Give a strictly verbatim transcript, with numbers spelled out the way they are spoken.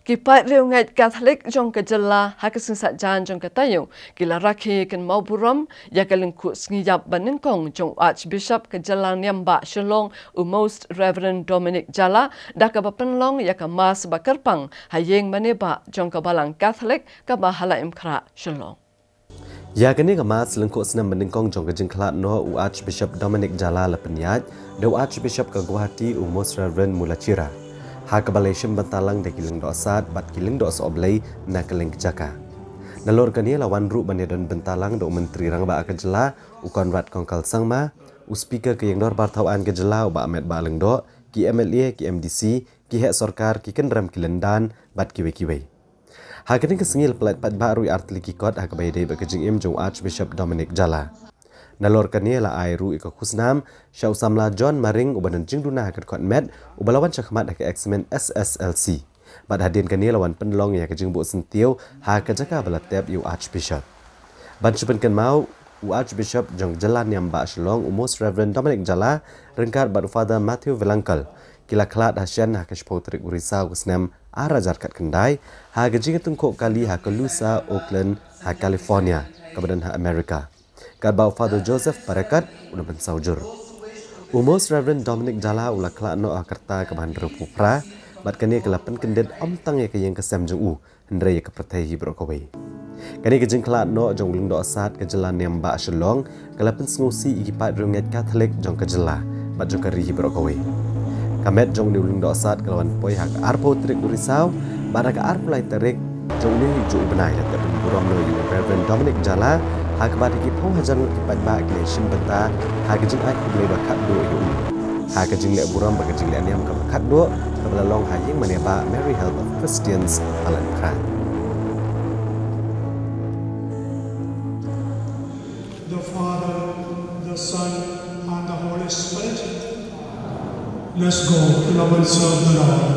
Ki paid riewngeit Katholik jong ka jylla ha ka sngi Saitjaiñ jong ka taïew ki la rakhe kynmaw burom ïa ka lyngkhuh sngi ïap ba nyngkong jong u Archbishop ka jylla Niambah Shillong, u Most Reverend Dominic Jala, da kaba pynlong ïa ka Mass ba kyrpang ha ïing mane bah jong ka Balang Katholik kaba ha Laitumkhrah, Shillong. Ïa kane ka Mass lyngkhuh snem ba nyngkong jong ka jingkhlad noh u Archbishop Dominic Jala la pynïaid da u Archbishop ka Guwahati, u Most Reverend Mulachira, ha kaba la shim bynta lang da ki lyngdoh sad bad ki lyngdoh sohblei na kylleng ki jaka. Nalor kane la wan ruh ban ïadon bynta lang da u Myntri Rangbah ka jylla, u Conrad Kongkal Sangma, u Speaker ka Ïingdorbar Thawaiñ ka jylla, u Bah Metbah Lyngdoh, ki M L A, ki M D C, ki heh sorkar, ki kynrem ki lyndan bad kiwei kiwei. Ha kane ka sngi la pynlait paidbah ruh ïa artylli ki kot ha kaba ïadei bad ka jingim jong u Archbishop Dominic Jala. Nalor kane la ai ruh ïa ka khusnam sha u samla John Maring uba don jingduna ha ka dkhot met, uba la wan shakhmat ha ka eksamin S S L C. Bad hadien kane la wan pynlong ïa ka jingbuh syntiew ha ka jaka ba la tep ïa u Archbishop. Ban shu pynkynmaw, u Archbishop jong jylla Niambah Shillong, u Most Reverend Dominic Jala, ryngkat bad u Father Matthew Vilunkel, ki la khlad ha shen ha ka shiphew tarik u Risaw ka snem ar hajar khatkhyndai, ha ka jingïatyngkhuh kali ha ka Lusa Oakland ha California, kaba don ha America. Katba u Father Joseph Parekat u la pynsaw jur. U Most Reverend Dominic Jala u la khlad noh ha ka rta kaba hynriewphew phra, bad kane ka la pynkyndit ym tang ïa ka ïing ka sem jong u, hynrei ïa ka pyrthei hi baroh kawei. Kane ka jingkhlad noh jong u lyngdoh sad ka jylla Niambah Shillong ka la pynsngewsih ïa ki paid riewngeit Katholik jong ka jylla bad jong ka ri hi baroh kawei. Ka met jong une u lyngdoh sad ka la wan poi ha ka arphew tarik u Risaw, bad ha ka arphew lai tarik jong une u juh u bnai la tep ban burom noh ïa u Reverend Dominic Jala ha kaba da ki phew hajar ngut ki paidbah ki la shim bynta ha ka jingai khublei ba khatduh ïa u, ha ka jingleh burom bad ka jingleh niam kaba khatduh kaba la long ha ïing mane bah Mary Help of Christians, Palandkhrai. The Father, the Son, and the Holy Spirit. Let's go. Beloved, serve the Lord.